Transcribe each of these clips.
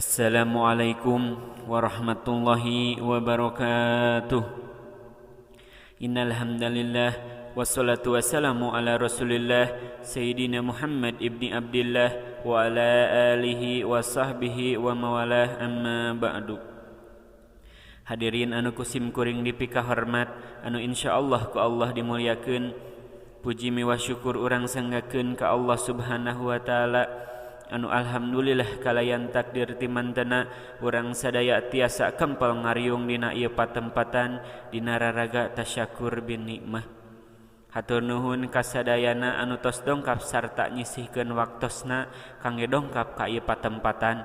Assalamualaikum warahmatullahi wabarakatuh. Innal hamdalillah wassalatu wassalamu ala Rasulillah Sayyidina Muhammad ibni Abdillah wa ala alihi wa sahbihi wa mawalah, amma ba'du. Hadirin anu ku sim kuring dipikahormat, anu insyaallah ku Allah dimuliakeun. Puji miwah syukur urang sanggakeun ka Allah Subhanahu wa taala, anu alhamdulillah kalayan takdir ti mantena urang sadaya tiasa kempel ngariung dina ieu patempatan dina raraga tasyakur bin nikmah. Hatur nuhun kasadayana anu tos dongkap sarta nyisihkeun waktosna kangge dongkap ka ieu patempatan.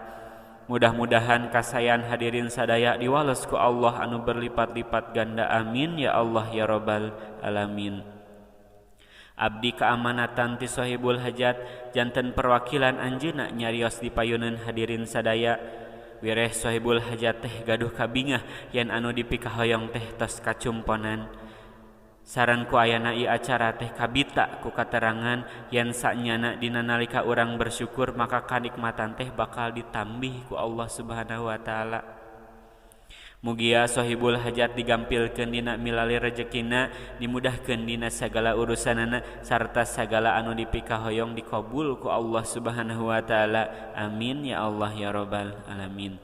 Mudah-mudahan kasayan hadirin sadaya diwales ku Allah anu berlipat-lipat ganda, amin ya Allah ya robbal alamin. Abdi keamanatan ti Sohibul Hajat janten perwakilan anjeunna nyarios di payuneun hadirin sadaya. Wireh Sohibul Hajat teh gaduh kabingah yen anu dipikahoyong teh tos kacumponan. Saran ku ayana ieu acara teh kabita ku katerangan yen sanyana dina nalika urang bersyukur maka kanikmatan teh bakal ditambih ku Allah Subhanahu wa taala. Mugia Sohibul Hajat digampilkeun dina milali rejekina, dimudahkeun dina sagala urusanana sarta sagala anu dipikahoyong dikabul ku Allah Subhanahu wa taala. Amin ya Allah ya robbal alamin.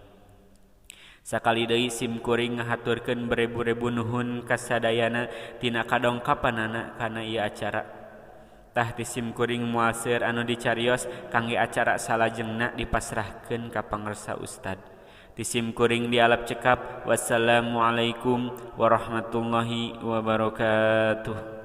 Sakali deui sim kuring ngahaturkeun berebu-rebu nuhun kasadayana tina kadongkapanana kana ieu acara. Tah ti sim kuring moal seueur anu dicarios kangge acara salajengna dipasrahkeun ka pangersa ustad. Ti sim kuring dialap cekap. Wassalamualaikum warahmatullahi wabarakatuh.